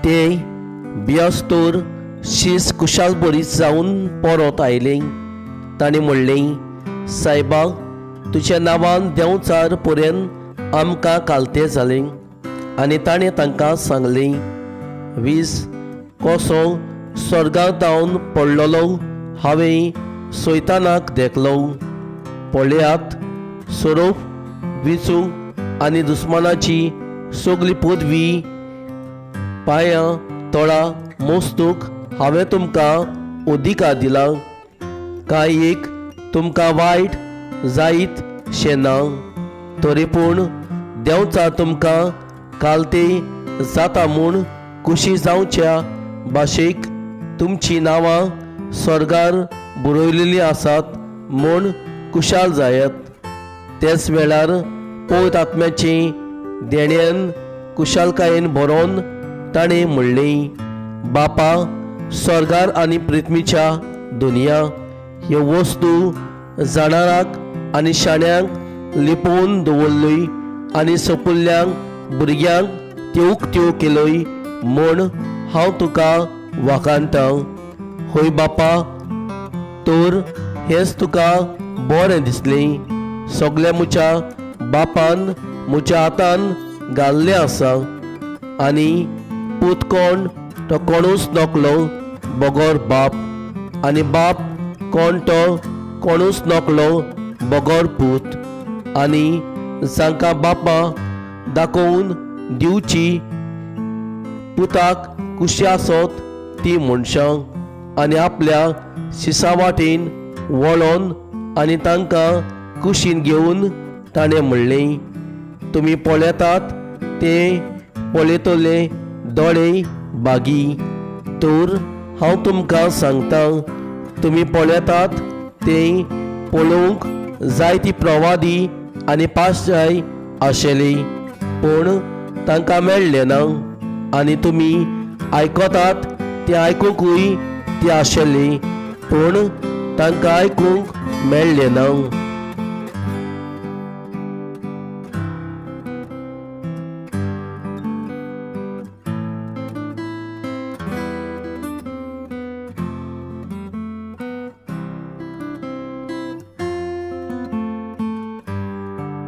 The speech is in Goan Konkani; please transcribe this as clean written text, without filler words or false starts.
ते बियास्तोर शीस कुशाल बरीच जावन परत आयले. तांणी म्हणलें, सायबा, तुज्या नांवान देंवचार पर्यंत आमकां कालते जालें. आनी ताणें तांकां सांगलें, वीज कसो स्वर्गांत धांवन पडलेलो हांवें सैतानाक देखलो. पळयात, सोरोप, विंचू आनी दुस्मानाची सगली पदवी पांयां तोळा मोस्तूक हांवें तुमकां अधिकार दिला. कांय एक तुमकां वायट जायत शें ना. तरी पूण देंवचार तुमकां कालते जाता म्हूण खुशी जावच्या भाशेक तुमचीं नांवां स्वर्गार बरयलेलीं आसात म्हूण खुशाल जायात. तेच वेळार पवित्र आत्म्याची देण्यान खुशालकायेन बरोवन ताणें म्हणलें, बापा, स्वर्गार आनी पृथ्वीच्या दुनिया ह्यो वस्तू जाणाराक आनी शाण्यांक लिपोवन दवरल्योय आनी सोपुल्ल्यांक भुरग्यांक त्यो उक्त्यो केल्योय म्हूण हांव तुका वाखाणटा. हय बापा, तर हेंच तुका बरें दिसलें. सगळें म्हज्या बापान म्हज्या हातान घाल्लें आसा. आनी पूत कोण तो कोणूच नकलो बगर बाप, आनी बाप कोण तो कोणूच नकलो बगर पूत, आनी जांकां बापा दाखोवन दिवची पुताक खुशी आसत ती मनशां. आनी आपल्या शिसा वाटेन वळोन आनी तांकां कुशीन घेवन ताणें म्हणलें, तुमी पळयतात ते पळयतले दोळे बागी. तर हांव तुमकां सांगता, तुमी पळयतात ते पळोवंक जायती प्रवादी आनी पाश्चाय आशिल्ली, पूण तांकां मेळ्ळें ना. आनी तुमी आयकतात तें आयकुंकूय ती आशिल्ली, पूण तांकां आयकूंक मेळ्ळें ना.